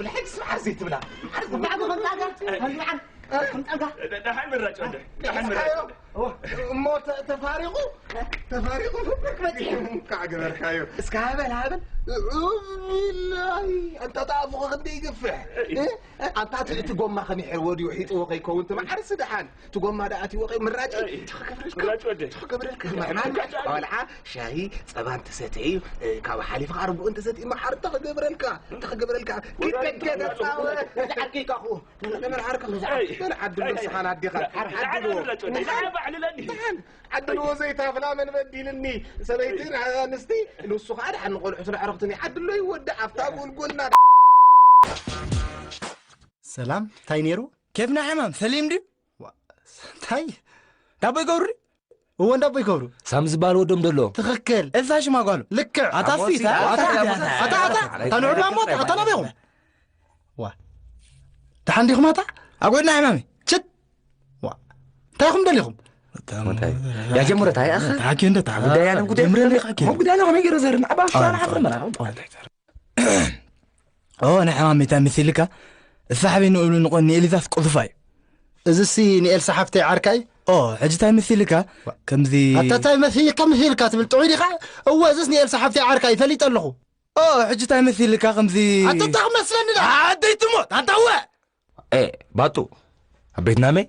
ብልሕግስ መዓር ዘይትብላ። መዓር ዘይትብላ። መዓር ከምጣጋ፣ ከምጣጋ። ደሓን ምራጭ ወደ፣ ደሓን ምራጭ ወደ። እሞ ተ-፣ ተፋሪቑ፣ ተፋሪቑ ምብርክ መጺኡ። እንኳዕ ገበርካዮ። እስከ ሃበል፣ ሃበል። ኡይ፣ ኣንታ ተኣፉኸ ክንደይ ይገፍሕ። እ? ኣንታ እቲ፣ እቲ ጎማ ከመይ ሕር ወዲኡ ሒጥዎ ከይከውን፣ እቲ መዓርሲ ደሓን። እቲ ጎማ ደኣ እቲ ወቒ ምራጭ። ኣይ፣ እንታይ ክገብረልካ? ምራጭ ወደ። እንታይ ክገብረልካ? ምራጭ ወደ። ቆልዓ ሻሂ ጸባ እንተሰተዩ፣ እ፣ ካብ ሓሊፍካ ኣርብኡ እንተሰትዩ መዓር እንታይ ክገብረልካ? እንታይ ክገብረልካ? ወደ ኪድ ደገ ምራጭ ወደ። ተጻወት። እዚ ዓርኪ ኢልካ ክኡ። ንመን ዓርኪ? ኣይ፣ ንዓዲ ኣይ፣ ንስኻ ኣይ። ንኣዴኻ። ዓር-፣ ዓዲ ዓድልዎ። ምራጭ ወደ። ደሓን። ደሓን በዓልለኒ። ደሓን። ዓድልዎ ዘይታፍላ መን በዲልኒ? ሰበይትን ኣንስቲ፣ ንሱ ኸኣ ደሓን ንቆልዑትን ኣዕሩኽትን ይዓድሎ ይወድእ። ኣብታ ጎልጎልና። ሰላም፣ እንታይ ነይሩ? ኬፍና ሕማም፣ ሰሊም ድዩ? ዋ፣ እንታይ? ዳቦ ይገብሩ ድዩ? እወ፣ ዳቦ ይገብሩ። ሳም ዝበሃል ወዶም ደሎ። ትኽክል። እዛ ሽማ ጓሉ። ልክዕ። ኣታ ኣሞሲ፣ እስቲ፣ ኣታ፣ ኣታ፣ ኣታ፣ ኣታ፣ ኣታ፣ ኣታ፣ ኣታ፣ ንዑ ባሞት፣ ኣታ ናበይኹም? ዋ። ደሓን ዲኹም ኣታ? ኣጎድና ሕማሚ። ችት። ዋ። እንታይ ኢኹም ደሊኹም? እንታይ? ያ ጀምሮ፣ እንታይ ኣኸ? ታኪ እንደ ታኪ። ጉዳይ ኣነ ጉዳይ። ጀምረ እንደ ታኪ። ሞ ጉዳይ ኣነ ከመይ ገይረ ዘርን? ዓባ ኣሽታ ኣነ ኣነ ኣነ ኣነ ኦ፣ ናይ ሕማም እንታይ መሲልካ? እሳ ሓበይ ንእብሉ ንቆ ንኤሊዛስ ቁልፋ እዩ። እዚሲ ንኤልሳ ሓፍተይ ዓርካ እዩ? ኦ፣ ሕጂ እንታይ መሲልካ? ከምዚ ኣታ እንታይ መሲልካ፣ መሲልካ ትብል ጥዑይ ዲኻ? እወ፣ እዚስ ንኤልሳ ሓፍተይ ዓርካ እዩ፣ ፈሊጠ ኣለኹ። ኦ፣ ሕጂ እንታይ መሲልካ? ከምዚ ኣታ እንታይ ክመስለኒ ደኣ? ኣደይ ትሞት፣ ኣንታ እወ! ኤ፣ ባጡ፣ ኣብ ቤት ናመይ?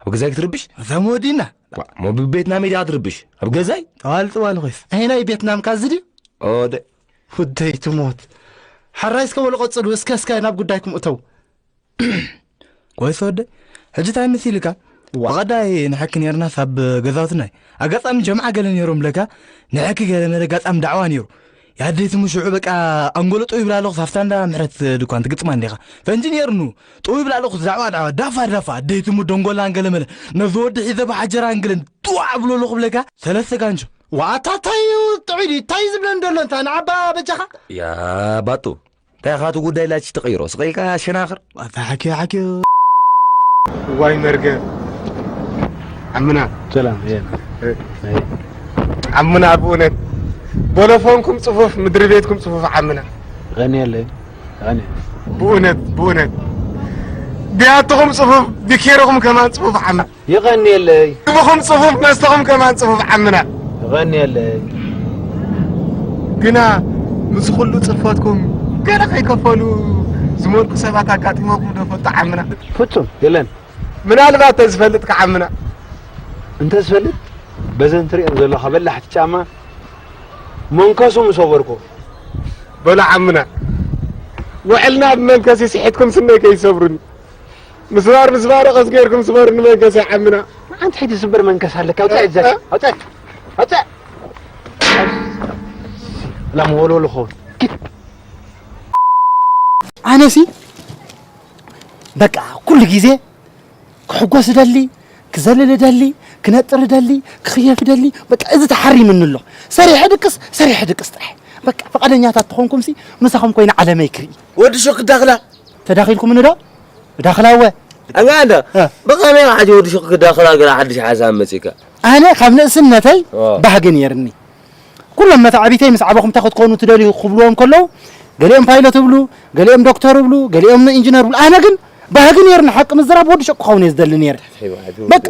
ኣብ ገዛይ ክትርብሽ? እዛ መወዲና። ዋ፣ ሞ ብቤት ናመይ ዲኻ ትርብሽ? ኣብ ገዛይ? ጠዋል ጠዋል ኾይስ። ኣይ ናይ ቤት ናምካ እዚ ድዩ? ኦ፣ ደ- ውደይ ትሞት። ሓራይ እስከ በሉ ቀጽሉ፣ እስከ፣ እስከ ናብ ጉዳይኩም እተው። ኮይስ ወደ፣ ሕጂ እንታይ መሲልካ? ዋ። ብቐዳይ ንሐኪ ነርናስ ኣብ ገዛውትና እዩ። ኣጋጣሚ ጀምዓ ገለ ነይሮም ብለካ፣ ንሐኪ ገለ መለ ኣጋጣሚ ዳዕዋ ነይሩ። የኣደይትሙ ሽዑ በቃ ኣንጎሎ ጠው ይብላ ኣለኹ፣ ሳፍታ እንዳ ምሕረት ድኳን ትግጥማ እንዲኻ። ፈንጂ ነይርኑ፣ ጠው ይብላ ኣለኹ፣ ዛዕባ ዳዕዋ፣ ዳፋ ዳፋ፣ ኣደይትሙ ደንጎላን ገለ መለ፣ ነዚ ወዲ ሒዘ ብሓጀራን ገለን፣ ጥዋዕ ብሎ ኣለኹ ብለካ፣ ሰለስተ ጋንጆ። ዋታ ታይ እዩ ጥዑይ ድዩ? ታይ ዝብለን ዘሎ እንታ ንዓባ በጃኻ? ያ ባጡ፣ እንታይ ኢኻ እቲ ጉዳይ ላች ትቕይሮ? ስቕ ኢልካ ሸናኽር። ኣታ ሓኪ፣ ሓኪ። እዋይ መርገም። ዓምና። ሰላም፣ እየ። እ። እየ። ዓምና ብእውነት ቦሎፎንኩም ጽፉፍ፣ ምድሪ ቤትኩም ጽፉፍ ዓምና። ቀንየለይ፣ ቀንየ። ብእውነት፣ ብእውነት። ቢያትኹም ጽፉፍ፣ ቢኬርኹም ከማን ጽፉፍ ዓምና። ይቐንየለይ። ምግብኹም ጽፉፍ፣ መስተኹም ከማን ጽፉፍ ዓምና። ይቐንየለይ። ግና ምስ ኩሉ ጽፈትኩም ገለ ከይከፈሉ ዝመልኩ ሰባት ኣጋጢሞኩም ዶ ፈልጡ ዓምና? ፍጹም የለን። ምናልባት ተዝፈልጥ ከዓምና። እንተዝፈልጥ በዘን ትሪኦም ዘለኻ በላሕቲ ጫማ መንከሱ ምሰበርኩ። በሉ ዓምና። ውዕልና ብመንከሲ ስሒትኩም ስነይ ከይሰብሩኒ። ምስባር ምስባር ቀስ ጌርኩም ስበሩ ንመንከስ ይዓምና። ሓንቲ ሕጂ ዝስበር መንከስ ኣለካ። ኣውፅእ እዛ። እ? ኣውፅእ። ኣውፅእ። ላም ወልወል ኾን። ኣነሲ በቃ ኩሉ ግዜ ክሕጎስ እደሊ፣ ክዘልል እደሊ፣ ክነጥር እደሊ፣ ክኽየፍ እደሊ። በቃ እዚ ተሓሪምኒ ኣሎ። ሰሪሐ ድቅስ፣ ሰሪሐ ድቅስ ጥራሕ። በቃ ፍቓደኛታት ተኾንኩምሲ ምሳኹም ኮይነ ዓለመይ ክርኢ። ወዲ ሹክ ዳኽላ። ተዳኺልኩምኒ ዶ? ዳኽላ እወ። ኣንጋ እንዳ፣ እ። ብኸመይ ሕጂ ወዲ ሹክ ክዳኽላ ግና ሓድሽ ሓሳብ መጺእካ? ኣነ ካብ ንእስነተይ ኦ። ባህጊ ነይርኒ። ኩሎም መታዕቢተይ ምስ ዓበኹም እንታይ ክትኮኑ ትደልዩ ክብልዎም ከለዉ፣ ገሊኦም ፓይለት ይብሉ፣ ገሊኦም ዶክተር ይብሉ፣ ገሊኦም ኢንጂነር ይብሉ። ኣነ ግን ባህጊ ነይርኒ፣ ሓቂ ምዝራብ ወዲ ሹክ ክኸውን እየ ዝደሊ ነይረ። በቃ።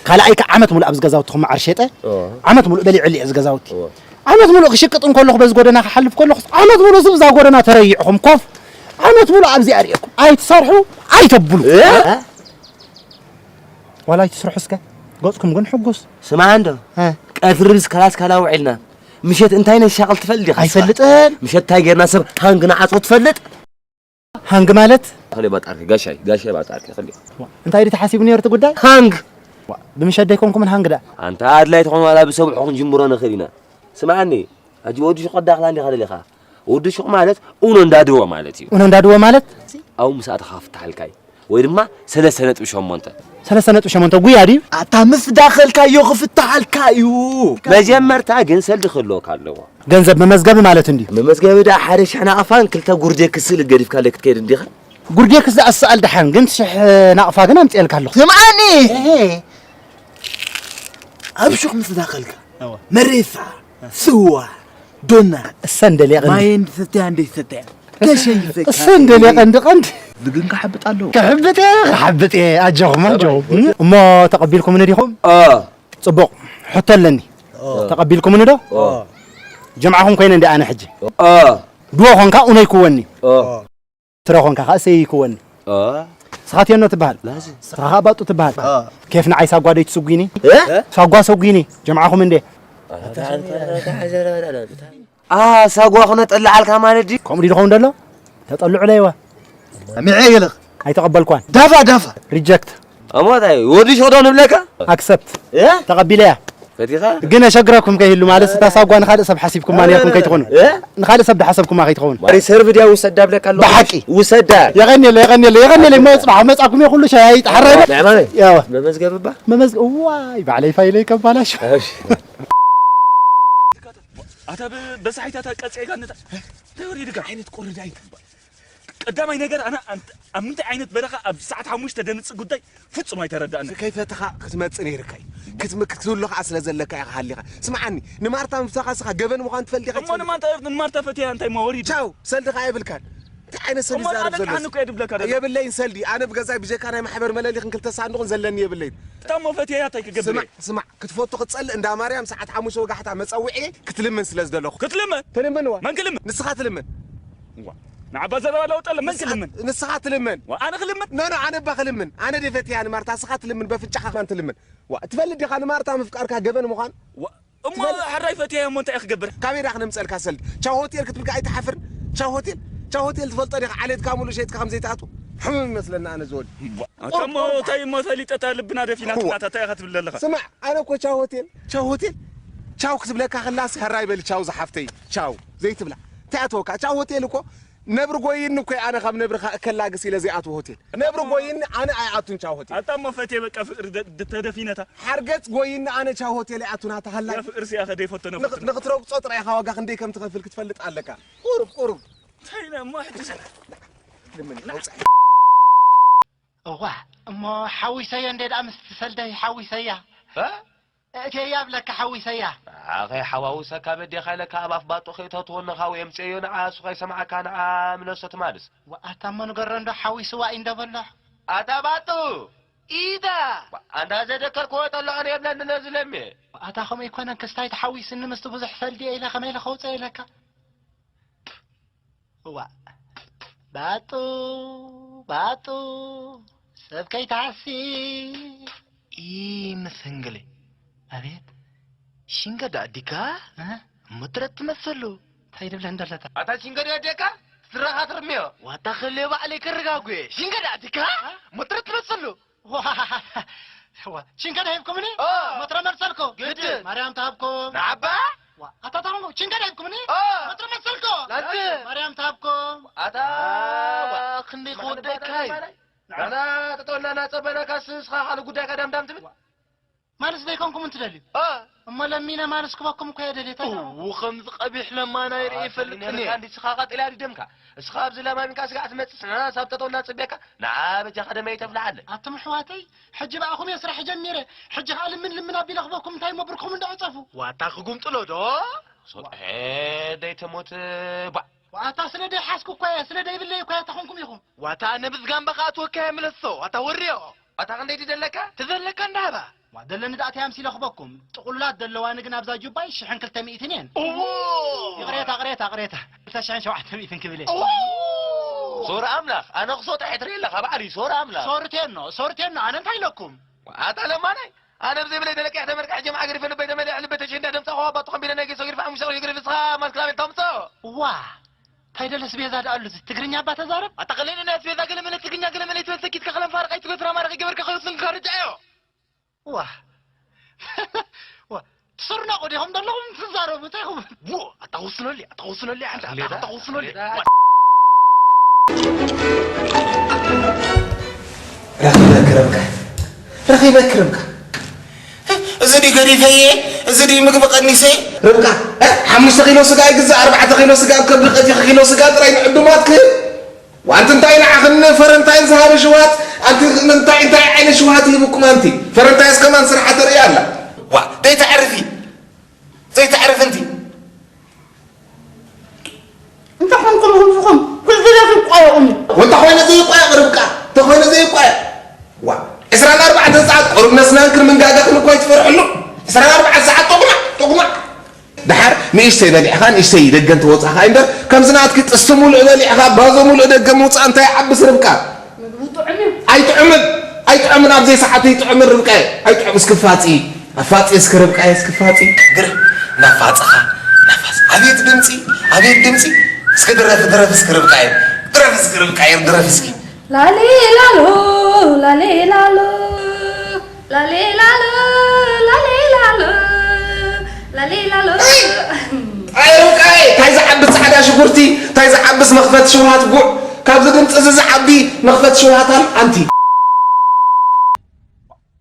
ካልኣይ ከዓ ዓመት ሙሉእ ኣብዚ ገዛውትኹም መዓር ሸጠ። ኦ። ዓመት ሙሉእ በሊዐሉ እየ እዚ ገዛውቲ። ኦ። ዓመት ሙሉእ ክሽቅጥ እንከለኹ በዚ ጎደና ክሓልፍ ከለኹ ዓመት ሙሉእ እዚ ብዛ ጎደና ተረይዕኹም ኮፍ። ዓመት ሙሉእ ኣብዚ ኣርእየኩም። ኣይትሰርሑ፣ ኣይተብሉ። እ? ዋላ ኣይትስርሑ እስከ። ገጽኩም ግን ሕጉስ። ስማዕ እንዶ። እ? ቀትሪ ምስ ካላስ ካላ ውዒልና። ምሸት እንታይ ነሻቕል ትፈልጥ ዲኻ? ኣይፈልጥን። ምሸት እንታይ ጌርና ሰብ ሃንግ ንዓጾ ትፈልጥ? ሃንግ ማለት? ከሊ ባጣርኪ፣ ጋሻይ፣ ጋሻይ ባጣርኪ፣ ከሊ። እንታይ ድዩ ተሓሲቡ ነይሩ እቲ ጉዳይ? ሃንግ! ዋ፣ ብምሸት ደይኮንኩምን ሃንግ ደኣ? ኣንታ ኣድላይ ትኾን ዋላ ብሰብሑ ክንጅምሮ ንኽእል ኢና። ስምዓኒ፣ ሕጂ ወዲ ሹቕ ኣዳኽላ እንዲኻ ደሊኻ? ወዲ ሹቕ ማለት ኡኖ እንዳድዎ ማለት እዩ። ኡኖ እንዳድዎ ማለት? ኣብኡ ምስ ኣተኻ ክፍትሓልካ እዩ። ወይ ድማ ሰለስተ ነጥቢ ሸሞንተ። ሰለስተ ነጥቢ ሸሞንተ ጉያ ድዩ? ኣታ ምስ ዳኸልካዮ ክፍትሓልካ እዩ። መጀመርታ ግን ሰልዲ ክህልወካ ኣለዎ። ገንዘብ መመዝገቢ ማለት እንድዩ። መመዝገቢ ደኣ ሓደ ሽሕ ናቕፋን ክልተ ጉርዴክስ ስእሊ ገዲፍካለይ ክትከይድ እንዲኻ? ጉርዴክስ ደኣ ዝሰኣል ደሓን፣ ግን ሽሕ ናቕፋ ግን ኣምጽኤልካ ኣለኹ። ስምዓኒ! እሄ። ኣብ ሹቕ ምስ ዳኸልካ፣ እወ። መሬሳ፣ ስዋ፣ ዶና፣ እሰን ደልያ ቅኒ። ማየን ትሰትያ እንደ ይሰትያ። ተሸይፈካ። እሱ እንደ ሌቀንዲ ቀንድ። ብግን ክሓብጥ ኣለዎ። ክሕብጥ እየ፣ ክሓብጥ እየ። ኣጆኹም፣ ኣጆኹም። እሞ ተቐቢልኩምኒ ዲኹም? አ። ጽቡቕ። ሕቶ ኣለኒ። አ። ተቐቢልኩምኒ ዶ? አ። ጀምዓኹም ኮይነ እንዲ ኣነ ሕጂ። አ። ድዎ ኾንካ ኡነይ ክወኒ። አ። ትረ ኾንካ ከኣ ሰይ ክወኒ። አ። ስኻ ቴኖ ትበሃል። ላዚ። ስኻ ከኣ ባጡ ትበሃል። አ። ኬፍ ንዓይ ሳጓ ደይ ትስጉኒ? እ? ሳጓ ሰጉኒ። ጀምዓኹም እንዴ? አ፣ ሳጓ ክነጠልዓልካ ማለት ድዩ? ከምኡ ድዩ ዝኸውን ዘሎ? ተጠልዑለይዋ። ሚዐ ይልኽ። ኣይተቐበልኳን። ዳፋ፣ ዳፋ። ሪጀክት። እሞ እንታይ፣ ወዲ ሸዶ ንብለካ? ኣክሰፕት። እ? ተቐቢለያ። ፈቲኻ? ግን ኣሸግረኩም ከይህሉ ማለት፣ እታ ሳጓ ንኻልእ ሰብ ሓሲብኩማ ኔርኩም ከይትኾኑ። እ? ንኻልእ ሰብ ድሓሰብኩማ ከይትኸውን። ማሪ ሰርቭ ድያ ውሰዳ ብለካ ኣለኹ። ብሓቂ። ውሰዳ። የቐንየለ፣ የቐንየለ፣ የቐንየለ። እሞ ጽባሕ መጻኩም እየ ኩሉ ሻይ ኣይጠሓረለ። ናይ ማሪ? ያዋ። መመዝገብ እባ? መመዝገብ፣ ዋይ፣ ባዕለይ ፋይለይ ከባላሽ። እሺ። ኣታ ብ-፣ በሳሒት ኣታ ቀጽዒ ጋር ነታ-፣ እንታይ ወሪድካ? ዓይነት ቁርድ ኣይትበል። ቀዳማይ ነገር ኣና ኣንት-፣ ኣብ ምንታይ ዓይነት በረኻ ኣብ ሰዓት ሓሙሽተ ደምጽ ጉዳይ ፍጹም ኣይተረዳእና። ከይፈተኻ ክትመጽእ ነይርካ እዩ። ክትም-፣ ክትህሉ ኸኣ ስለ ዘለካ ኢኻ ሃሊኻ። ስምዓኒ፣ ንማርታ ምፍታኻ ስኻ ገበን ምዃን ትፈልጥ ኢኻ እሞ ትፈልጥ። ንማርታ፣ ንማርታ ፈትያ እንታይ እሞ ወሪዱ? ቻው፣ ሰልዲ ኸኣ የብልካን። እንታይ ዓይነት ሰልዲ እሞ ዝዛረብ ኣነ ዘሎ? ጥሓን እኮ እየ ድብለካ ደሎ። የብለይን ሰልዲ። ኣነ ብገዛይ ብጀካ ናይ ማሕበር መለሊኽን ክልተ ሳንዱቕን ዘለኒ የብለይን። እታ እሞ ፈትያ እንታይ ክገብር ስማዕ፣ እየ? ስማዕ፣ ክትፈቱ ክትጸልእ እንዳ ማርያም ሰዓት ሓሙሽተ ወጋሕታ መጸውዒ ክትልምን ስለ ዝደለኹ። ክትልምን? ትልምንዋ። መን ክልምን? ንስኻ ትልምን። ዋ፣ ንዓባ ዘረባ ለውጠለ፣ መን ንስኻ፣ ክልምን? ንስኻ ትልምን። ዋ፣ ኣነ ክልምን? ኖ፣ ኖ፣ ኣነ እባ ክልምን። ኣነ ድየ ፈትያ ንማርታ፣ ንስኻ ትልምን፣ በፍንጫኻ ከማን ትልምን። ዋ፣ ትፈልጥ ዲኻ ንማርታ ምፍቃርካ ገበን ምዃን? ዋ፣ እሞ ትፈልጥ? ሕራይ ፈትያ እሞ እንታይ እየ ክገብር? ካበይ ዳ ክነምጸልካ ሰልዲ? ቻው ሆቴል ክትብል ከኣ ኣይትሓፍርን? ቻው ሆቴል? ቻው ሆቴል ትፈልጦ ዲኻ? ዓሌትካ ሙሉእ ሸይጥካ ከም ዘይትኣትው? ሕሙም ይመስለና ኣነ ዝወዲ። ዋ፣ ቁሩብ እሞ ቁሩብ እንታይ እሞ ፈሊጠታ ልብና ደፊናትና እዋ። እንታይ ኢኻ ትብል ዘለኻ? ስማዕ፣ ኣነ እኮ ቻው ሆቴል፣ ቻው ሆቴል፣ ቻው ክትብለካ ከላስ፣ ሕራይ በሊ ቻው ዝሓፍተይ፣ ቻው ዘይትብላ። እንታይ ኣተወካ? ቻው ሆቴል እኮ ነብሪ ጎይኒ እኮ ኣነ ካብ ነብሪ ከ-፣ ከላግስ ኢለ ዘይኣትዎ ሆቴል። ነብሪ ጎይኒ ኣነ ኣይኣቱን ቻው ሆቴል። ኣታ እሞ ፈትየ በቃ ፍቅሪ ደ-፣ ደ-፣ ተደፊነታ። ሓርገጽ ጎይኒ ኣነ ቻው ሆቴል ኣይኣቱን ኣታ ሃላይ። ያ ፍቅሪ ሲያ ከደይ ፈተነ ንኽ-፣ ፈተነ። ንኽትረግጾ ጥራይ ኢኻ ዋጋ ክንደይ ከም ትኸፍል ክትፈልጥ ኣለካ። ቁሩብ፣ ቁሩብ። እንታይ ኢለ እሞ ሕጂ ሰ-፣ ልምን፣ ኣውጽእ። እዋ፣ እሞ ሓዊሰዮ እንዴ ደኣ ምስቲ ሰልደይ ሓዊሰያ? እ? እእትየያ ብለካ ሓዊሰያ። ኣኸይ ሓዋውሰካ በዴኻ ኢለካ ኣብ ኣፍ ባጦ ከይተትወኒ ካብ የምጽኤዮ ንዓ እሱ ከይሰምዓካ ንዓ ምለሶ ትማልስ። ወኣታ እሞ ንገሮ እንዶ ሓዊስዋ እዩ እንዶ በሎ። ኣታ ባጡ! ኢዳ! ኣንዳ ዘደከርክዎ ጠልዖ የብለኒ ነዚ ለሜ። ወኣታ ከምኡ ኣይኮነን ክስታይ ተሓዊስኒ ምስቲ ብዙሕ ሰልዲ እየ ኢለ ከመይ ኢለ ከውፅኦ ኢለካ? እዋ፣ ባጡ፣ ባጡ፣ ሰብ ከይትሓሲ። ኢ ምስ ህንግሌ። ኣቤት። ሽንገዳ ኣዲካ? እ? እሞ ትረት ትመስሉ። እንታይ ድብለ እንደለታ? ኣታ ሽንገዳ ኣዲካ? ስራኻ ትርምዮ። ዋታ ክልዮ ባዕለይ ክርጋጉየ። ሽንገዳ ኣዲካ? እ? እሞ ትረት ትመስሉ። ዋ፣ ዋ፣ ሽንገዳ ሂብኩምኒ? ኦ። ሞትረ መርሰልኮ? ግድን። ማርያም ትሃብኩም። ንዓባ? ዋ፣ ኣታ ታረሙ፣ ሽንገዳ ሂብኩምኒ? ኦ። ሞትረ መርሰልኮ? ላዚ። ማርያም ትሃብኩም። ኣታ፣ ዋ። ክንደይ ክወደካ እዩ። ንዓና ተጠውና እናጸበናካ፣ እስኻ ካልእ ጉዳይካ ዳምዳም ትብል? ዋ። ማልስ ዘይኮንኩም እንትደልዩ? እ። እሞ ለሚነ ማልስ ክበኩም እኮ እየ ደልየ፣ እንታይ ትብሉ? እው፣ ከምዚ ቀቢሕ ለማና ይርኢ አ፣ ይፈልጥን እየ። እንዲ እስኻ ቀጢልያ ድደምካ። እስኻ ኣብዚ ለማሚንካ ስጋዕ ትመጽእ፣ ንሕና ሳብ ጠጠው እናጽበየካ፣ ንዓ በጃኻ ደመይ ተፍልሓለ። ኣቱም ኣሕዋተይ፣ ሕጂ ብኣኹም እየ ስራሕ ጀሚረ። ሕጂ ኸኣ ልምን ልምን ኣቢለ ክበኩም፣ እንታይ እሞ ብርኩም እንዳ ዕጸፉ። ዋታ ክጉምጥሎ ዶ? ሶጥሐ ደይተሞት ባ-፣ ዋታ ስለ ደይሓዝኩ እኮ እየ፣ ስለ ደይብለይ እኮ እየ፣ ተኾንኩም ኢኹም። ዋታ ኣነ ብዝጋምባ ኸኣ ትወካየ ምለሶ፣ ዋታ ወርዮ። ኣታ ክንደይ ድደለካ? ትደለካ እንዳሃባ። ዋ፣ ደለኒ ደኣ ተይ ኣምሲለ ክበኩም። ጥቕሉላት ደለዋኒ ግን ኣብዛ ጁባይ ሽሕን ክልተ ሚእትን እየን። እዎ! ይቕሬታ፣ ቅሬታ፣ ቅሬታ። ክልተ ሽሕን ሸውዓተ ሚእትን ክብል እየ። እዎ! ሶር ኣምላኽ፣ ኣነ ክሶጥ ሕትሪ ኣለኻ ባዕሊ፣ ሶር ኣምላኽ። ሶርቴኖ፣ ሶርቴኖ፣ ኣነ እንታይ ኢለኩም? ኣታ ለማናይ፣ ኣነ ብዘይብለይ ተለቂሕ ተመርቃሕ ጀምዓ ገሪፈ ልበይ ተመሊኣ ልበይ ተሸንዳ ደምጻ ኸዋ ባጡ ኸም ቢለ ናይ ጌሶ ገሪፈ ሓሙሽተ ቕርሺ ገሪፈ ንስኻ ማልክላቤት ታምጽኦ። ዋ! እንታይ ደለ ስቤዛ ደኣ ኣሉ እዚ ትግርኛ እባ ተዛረብ። ኣታ ኸለኒ ናይ ስቤዛ ገለ መለ ትግርኛ ገለ መለ ትበል ሰኪትካ ኸለም ፋርቕ ኣይትግበ ፍራ ማረቕ ይገበርካ ኸዮ ስንካ ርጃዮ። ዋ። ዋ። ትስርነቑ ዲኹም ዘለኹም ትዛረቡ እንታይ ይኸውን? ዎ፣ ኣታ ወስነሉ፣ ኣታ ወስነሉ፣ ሓንቲ ኣታ፣ ኣታ ወስነሉ። ረኺበ ክረምካ። ረኺበ ክረምካ። እዚ ድዩ ገዲፈየ፣ እዚ ድዩ ምግቢ ቀኒሰ። ርብቃ፣ እ፣ ሓሙሽተ ኪሎ ስጋ ይግዛእ፣ ኣርባዕተ ኪሎ ስጋ ኣብ ከብዲ ቀቲኺ ኪሎ ስጋ ጥራይ ንዕዱማት ክህብ። ዋንቲ እንታይ ንዓኽን ፈረንታይን ዝሃበ ሽውሃት፣ ኣንቲ እንታይ፣ እንታይ ዓይነት ሽውሃት ይህብኩም ኣንቲ? ፈረንታይስ ከማን ስርሓ ተርኢ ኣላ። ዋ፣ ዘይተዕርፊ፣ ዘይተዕርፊ ኣንቲ። እንታይ ኾንኩም ህልፍኹም? ኩሉ ደፊ ቋየቑኒ። ወንታ ኮይነ ዘይቋየቕ ርብቃ፣ እንተ ኮይነ ዘይቋየቕ። ዋ፣ ዕስራን ኣርባዕተን ሰዓት ቁሩብ ነስናን ክንምንጋጋኽን እኳ ይትፈርሕሉ። ዕስራን ኣርባዕተን ሰዓት ጦቕማዕ፣ ጦቕማዕ። ደሓር ንእሽተይ በሊዕኻ፣ ንእሽተይ ደገ እንተወጻኻ እምበር፣ ከምዚ ናትኪ ጥስቲ ሙሉእ በሊዕኻ፣ ባዞ ሙሉእ ደገ ምውጻእ እንታይ ይዓብስ ርብቃ? ምግቢ ጥዑም እዩ። ኣይጥዕምን፣ ኣይጥዕምን፣ ኣብ ዘይሰዓቱ ኣይጥዕምን ርብቃየ። ኣይጥዕም፣ እስኪ ፋጺ፣ ኣፋጺ እስኪ ርብቃየ፣ እስኪ ፋጺ። ግርም፣ ናፋጽኻ፣ ናፋጽ። ኣቤት ድምጺ፣ ኣቤት ድምጺ። እስኪ ድረፊ፣ ድረፊ እስኪ ርብቃየ። ድረፊ እስኪ ርብቃየ፣ ድረፊ እስኪ። ላሌ ላሎ፣ ላሌ ላሎ፣ ላሌ ላሎ፣ ላሌ ላሎ፣ ላሌ ላሎ። ኣይ ርብቃየ፣ እንታይ ዝዓቢ ጻዕዳ ሽጉርቲ፣ እንታይ ዝዓብስ መኽፈቲ ሽውሃት ጉዕ፣ ካብዚ ድምጺ እዚ ዝዓቢ መኽፈቲ ሽውሃት ኣል ኣንቲ።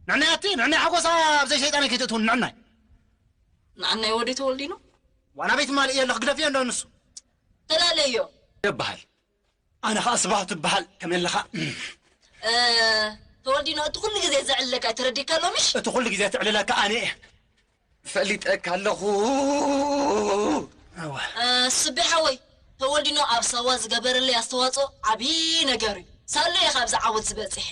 ንዕናይ ኣቲ፣ ንዕናይ ሓጎሳ ኣብ ዘይሰይጣናይ ከይተእትውን ንዕናይ። ንዓናይ ወዲ ተወልዲኖ? ዋና ቤት ማልእ የለኽ ግደፍዮ እንዶ ንሱ። ተላለዮ። ይበሃል። ኣነ ኸኣ ስብሃት እበሃል። ከመይ ኣለኻ? እ፣ ተወልዲኖ፣ እቲ ኩሉ ግዜ ዘዕልለካ ተረዲእካ ኣሎ ምሽ? እቲ ኩሉ ግዜ ትዕልለካ ኣነ እየ። ፈሊጠካ ኣለኹ። ኣዋ። እ፣ ስቤ ሓወይ፣ ተወልዲኖ ኣብ ሳዋ ዝገበረለይ ኣስተዋጽኦ ዓቢ ነገር እዩ። ሳሉ እየ ካብዚ ዓወት ዝበጺሐ።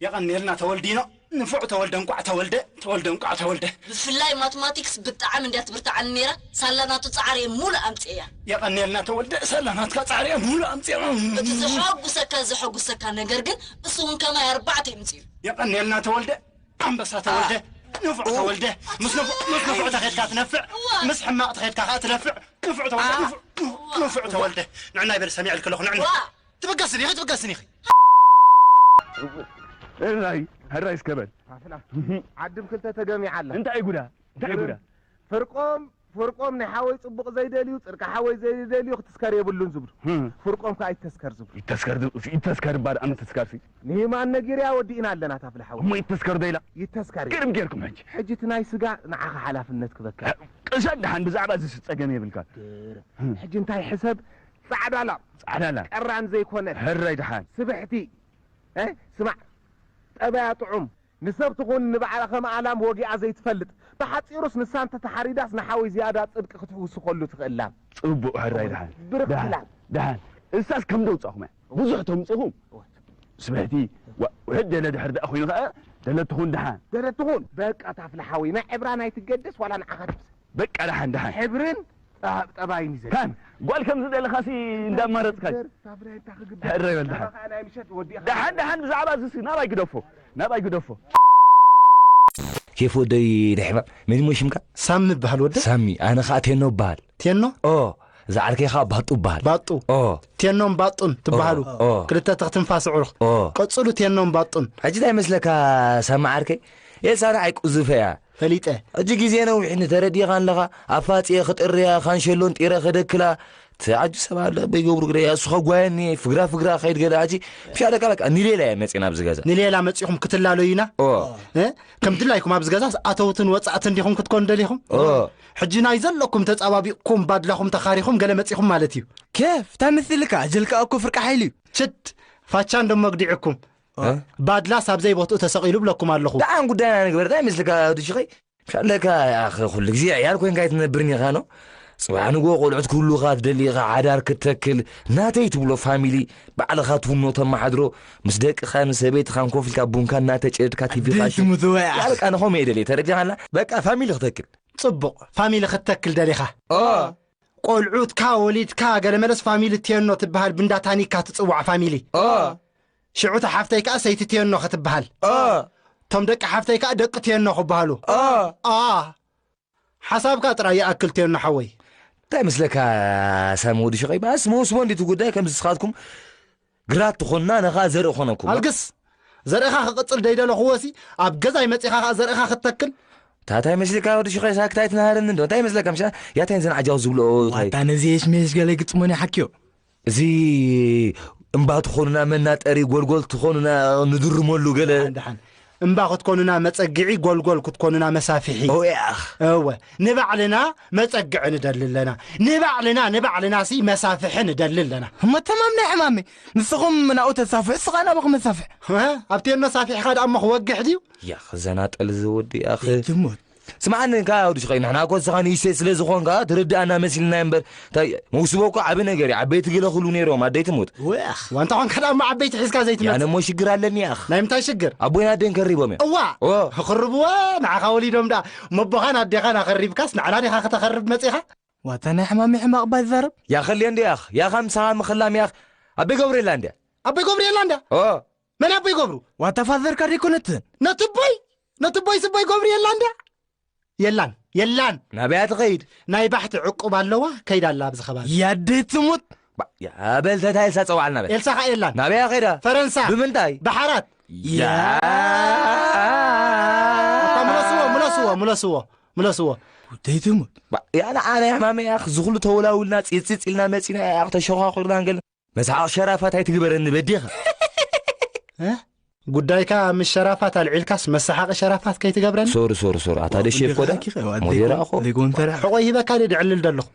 የቐንየልና ተወልዲኖ፣ ንፉዕ ተወልደ፣ እንቋዕ ተወልደ፣ ተወልደ እንቋዕ ተወልደ። ብፍላይ ማትማቲክስ ብጣዕሚ እንድያ ትብርትዓኒ ነይራ። ሳላ ናቱ ጻዕሪ እየ ሙሉእ ኣምጽኤያ። የቐንየልና ተወልደ፣ ሳላ ናትካ ጻዕሪ እየ ሙሉእ ኣምጽኤ። እቲ ዘሐጉሰካ፣ ዘሐጉሰካ ነገር ግን እሱ እውን ከማይ ኣርባዕተ ይምጽኡ። የቐንየልና ተወልደ፣ ኣንበሳ ተወልደ፣ ንፉዕ ተወልደ፣ ምስ ንፉዕ፣ ምስ ንፉዕ ተኸድካ ትነፍዕ፣ እዋ። ምስ ሕማቕ ተኸድካ ኸኣ ትነፍዕ፣ ንፉዕ ተወልደ፣ እዋ። ንፉዕ፣ ንፉዕ ተወልደ። ንዕናይ በል ሰሚዐልኪ ኣለኹ፣ ንዕናይ። እዋ። ትብገስኒ ኢኺ፣ ትብገስኒ ኢኺ። ሕራይ፣ ሕራይ እስከ በል። ኣፍላ። ዓድም ክልተ ተገሚዓ ኣላ። እንታይ ጉዳ? እንታይ ጉዳ? ፍርቆም፣ ፍርቆም ናይ ሓወይ ጽቡቕ ዘይደልዩ፣ ጽርቂ ሓወይ ዘይደልዩ ክትስከር የብሉን ዝብሉ። ህም። ፍርቆም ከኣ ይተስከር ዝብሉ። ይተስከር ዝብሉ፣ ይተስከር እባ ደኣ ምትስካርሲ። ንሂማን ነጊርያ ወዲእና ኣለና ታፍላ ሓወይ። እሞ ይተስከር ዶ ኢላ? ይተስከር እዩ። ግርም ጌርኩም ሕጂ። ሕጂ እቲ ናይ ስጋ ንዓኻ ሓላፍነት ክበካ። ቅሰን ደሓን ብዛዕባ እዚ ጸገም የብልካ። ግርም። ህም። ሕጂ እንታይ ሕሰብ? ጻዕዳ ላም። ጻዕዳ ላም። ቀራን ዘይኮነት። ሕራይ ደሓን። ስብሕቲ። እ? ስማዕ። ጠባያ ጥዑም። ንሰብ ትኹን ንባዕላ ከም ኣላም ወጊኣ ዘይትፈልጥ። ብሓጺሩስ ንሳ እንተ ተሓሪዳስ ንሓወይ ዝያዳ ጽድቂ ክትውስኸሉ ትኽእል ላም። ጽቡቕ ሕራይ ደሓን። ብርኽቲ ደሓን። ላም። ደሓን። እሳስ ከም ደውጻኹም እያ። ብዙሕ ተምጽኹም። እወ። ስብሕቲ። ዋ-፣ ውሕድ ደለ ድሕር ደኣ ኮይኑ ኸኣ ደለ ትኹን ደሓን። ደለ ትኹን። በቃ ታፍላ ሓወይ። ናይ ዕብራ ናይ ትገደስ ዋላ ንዓኻ ትብስ። በቃ ደሓን፣ ደሓን። ሕብርን ጠ-፣ ጠባይን እዩ ዘድልዮ። ካን፣ ጓል ከም ዝደለኻሲ እንዳማረጽካ እዩ። ታፍላ እንታይ ክግበር? ሕረ ይበል ደሓን። ናባኻ ናይ ምሸት ወዲእኻ። ደሓን፣ ደሓን፣ ብዛዕባ እዚሲ ናባይ ግደፎ፣ ናባይ ግደፎ። ኬፍ ወደይ ደሕማ፣ መን እሞ ሽምካ? ሳሚ እበሃል ወደ። ሳሚ፣ ኣነ ኸኣ ቴኖ እበሃል። ቴኖ? ኦ፣ እዛ ዓርከይ ኸኣ ባጡ እበሃል። ባጡ? ኦ። ቴኖን ባጡን ትበሃሉ። ኦ፣ ኦ። ክልተ ትኽ ትንፋስ ኣዕሩኽ። ኦ። ቀጽሉ ቴኖን ባጡን። ሕጂ እንታይ ይመስለካ ሳሚ ዓርከይ? ኤልሳ ንዓይ ቁዙፈ እያ። ፈሊጠ። ሕጂ ግዜ ነዊሕኒ ተረዲእኻ ኣለኻ። ኣፋጽየ ክጥርያ፣ ካንሸሎን ጢረ ከደክላ። እቲ ዓጁ ሰብ ኣሎ በይገብሩ ግደ እያ። እሱ ከጓየኒ፣ ፍግራ ፍግራ ከይድ ገለ። ሕጂ ብሻለካ በቃ ንሌላ እያ መጺና ኣብዚ ገዛ። ንሌላ መጺኹም ክትላለዩና? ኦ። እ? ከም ድላይኩም ኣብዚ ገዛ ኣተውትን ወጻእትን ዲኹም ክትኮኑ ደሊኹም? ኦ። ሕጂ ናይ ዘለኩም ተጻባቢቕኩም ባድላኹም ተኻሪኹም ገለ መጺኹም ማለት እዩ። ኬፍ፣ እንታይ መሲልካ? ኣጀልካ እኮ ፍርቂ ሓይሊ እዩ። ችድ፣ ፋቻ እንዶ መግዲዕኩም። እ? ባድላስ ኣብ ዘይቦትኡ ተሰቒሉ ብለኩም ኣለኹ። ደሓን ጉዳይና ንግበር። እንታይ መስልካ ወዲ ሽኸይ? ሻለካ ያኸ ኩሉ ግዜ ዕያል ኮይንካ ኣይትነብርን ኢኻ ኖ? ጽባሕ ንግሆ ቆልዑት ክህሉኻ ትደሊ ኢኻ፣ ሓዳር ክትተክል፣ ናተይ ትብሎ ፋሚሊ ባዕልኻ ትውኖ ተመሓድሮ፣ ምስ ደቅኻን ሰበይትኻን ኮፍ ኢልካ ቡንካ እናተጨድካ ቲቪኻ ዓበይቲ ምዝዋይ ኢኻ። ያልካ ንኸምኡ እየ ደልየ፣ ተረዲኻና? በቃ ፋሚሊ ክተክል። ጽቡቕ፣ ፋሚሊ ክትተክል ደሊኻ? ኦ። ቆልዑትካ ወሊድካ ገለመለስ ፋሚሊ ቴኖ ትበሃል ብንዳ ታኒካ ትጽዋዕ ፋሚሊ። ኦ። ሽዑ እታ ሓፍተይ ከኣ ሰይቲ ቴኖ ክትበሃል። ኦ። እቶም ደቂ ሓፍተይ ከኣ ደቂ ቴኖ ክበሃሉ። ኦ። ኣ። ሓሳብካ ጥራይ ይኣክል ቴኖ ሓወይ። እንታይ መስለካ ሳሚ ወዲ ሽቐይ? ባስ መውስቦ እንዲቱ ጉዳይ ከምዚ ንስኻትኩም ግራት ትኾንና፣ ኣነ ኸኣ ዘርኢ ኾነኩም። ኣልግስ! ዘርእኻ ክቕጽል ደይደለኹዎሲ ኣብ ገዛይ መጺኻ ኸኣ ዘርእኻ ክትተክል? ታታይ መስልካ ወዲ ሽኸይ ሳክት ኣይትናሃረኒ እንዶ። እንታይ መስለካ ምሻ? ያታይ ዘን ዓጃው ዝብልኦ ታይ? ዋታ ነዚ የሽመሽ ገለ ግጥሞን ይሓክዮ። እዚ እምባ ትኾኑና መናጠሪ፣ ጎልጎል ትኾኑና ንድርመሉ ገለ። ደሓን፣ ደሓን። እምባ ክትኮኑና መጸግዒ፣ ጎልጎል ክትኮኑና መሳፍሒ። ኦ ያኽ። እወ፣ ንባዕልና መጸግዒ ንደሊ ኣለና። ንባዕልና፣ ንባዕልናሲ መሳፍሒ ንደሊ ኣለና። እሞ ተማም ናይ ሕማመይ። ንስኹም ናብኡ ተሳፍሑ፣ እስኻ ናባኹም መሳፍሕ። እ? ኣብ ቴኖ ሳፊሕኻ ደኣ እሞ ክወግሕ ድዩ? ያኽ፣ ዘናጠል እዚ ወዲ ያኽ። ትሞት። ስምዓኒ እንካ ወዲ ሽቐይ፣ ንሕና እኮ ንስኻ ንእሽተይ ስለ ዝኾንካ ትርድኣና መሲልና እምበር፣ እንታይ መውስቦ እኮ ዓቢ ነገር እዩ። ዓበይቲ ገለ ክብሉ ነይሮም፣ ኣደይ ትሙት። ወያኽ። ዋንታ ኾንካ ደኣ እሞ ዓበይቲ ሒዝካ ዘይትመጽእ። ያነ እሞ ሽግር ኣለኒ ያኽ። ናይ ምንታይ ሽግር? ኣቦይን ኣደይን ከሪቦም እዮም። እዋ! ኦ። ክኽርብዎ፣ ንዓኻ ወሊዶም ደኣ፣ መቦኻን ኣዴኻን ኣኸሪብካስ ንዓና ዲኻ ከተኸርብ መጺኻ? ዋታ ናይ ሕማሚ ሕማቕ ባይ ዛረብ። ያኸልዮ እንዲ ያኽ፣ ያኻ ምሳኻ ምኽላም ያኽ። ኣበይ ገብሩ የላ እንድያ? ኣቦይ ገብሩ የላ እንድያ? ኦ። መን ኣቦይ ገብሩ? ዋታ ፋዘርካ ደይኮነትን? ነቲ ኣቦይ፣ ነቲ ኣቦይ ስቦይ ገብሩ የላ እንድያ? የላን፣ የላን። ናበያ ትኸይድ? ናይ ባሕቲ ዕቁብ ኣለዋ፣ ከይዳ ኣላ ኣብዚ ከባቢ። ያደይ ትሙት። ባ-፣ ያ በል ተታ ኤልሳ ጸውዓልና በል። ኤልሳ ኸኣ የላን። ናበያ ኸይዳ? ፈረንሳ። ብምንታይ? ባሕራት። ያ። ኣታ ምለስዎ፣ ምለስዎ፣ ምለስዎ፣ ምለስዎ። ጉደይ ትሙት። ባ-፣ ያ ንዓ ናይ ሕማመይ ኣኽ፣ ዝኹሉ ተወላውልና፣ ጺጽጽ ኢልና መጺና፣ ኣኽ ተሸዃኹርና እንገል። መስሓቕ ሸራፋት ኣይትግበረኒ በዲኻ። እ? ጉዳይካ ምስ ሸራፋት ኣልዒልካስ መሰሓቂ ሸራፋት ከይትገብረኒ? ሶሪ፣ ሶሪ፣ ሶሪ። ኣታ ደሽ ወዲ የኮዳ? ገሃኪ ኸ፣ ወዲ ሞዴራ የኮ-፣ ኣኾ። ዘይኮን ፈራ። ሕቖይ ሂበካ ድየ ድዕልል ደለኹ?